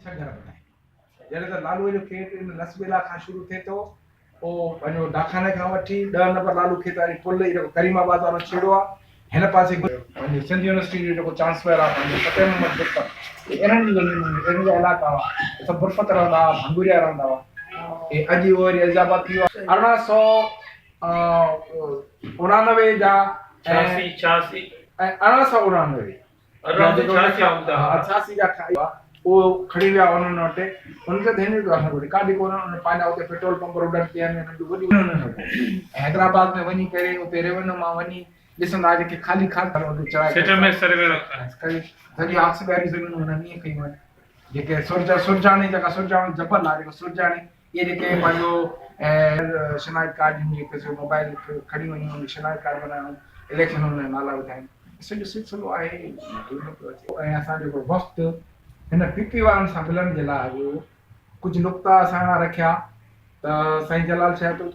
ڇهه گهر ٻڌائين. جڏهن ته لالوء جو کيت ان لسٻيلا کان شروع ٿئي ٿو، پوء پنهنجو ڊاکاني کان وٺي ڏهه نمبر لالو کيت واري پل، هي جيڪو ڪريم آباد وارو ڇيڙو آهي، هن پاسي پنهنجو سنڌ يونيورسٽي جو جيڪو چانسلر آهي پنهنجو فتح محمد برفت، اهي انهن جي زمينون هيون، انهن جا علائقا هئا، هي سڀ برفت رهندا هئا، ڀنگوريا رهندا هئا. هي اڄ اهو ايريا عزيز آباد ٿي ويو آهي. 1889 جا ۽ 1889 1886 جا اهو کڻي ويا انهن وٽ انهن کي ته هن جو اسان رڪارڊ ئي ڪونه انهن پنهنجا اتي پيٽرول پمپ روڊن تي آهن انهن جون وڏيون انهن وٽ ۽ حيدرآباد ۾ وڃي ڪري اتي ريونيو مان وڃي ڏسندا جيڪي خالي کاتا اتي چڙهائي سڄي آڪسبياري زمينون انهن ائين کنيون آهن جيڪي سرجا سرجاڻي جيڪا سرجاڻو جبل آهي جيڪو سرجاڻي اهي جيڪي پنهنجو شناخت ڪارڊ جون جيڪي سو موبائل کڻي وڃي ان شناخت ڪارڊ بنايو اليڪشن ان جا نالا وڌائين سڄو سلسلو آهي نه پيو اچي ۽ اسان جو هڪڙو وفد هن پي پي وارن سان ملڻ جي لاء آيو ڪجهه نقطا اسان اهڙا رکيا ته سائين جلال شاهه تو.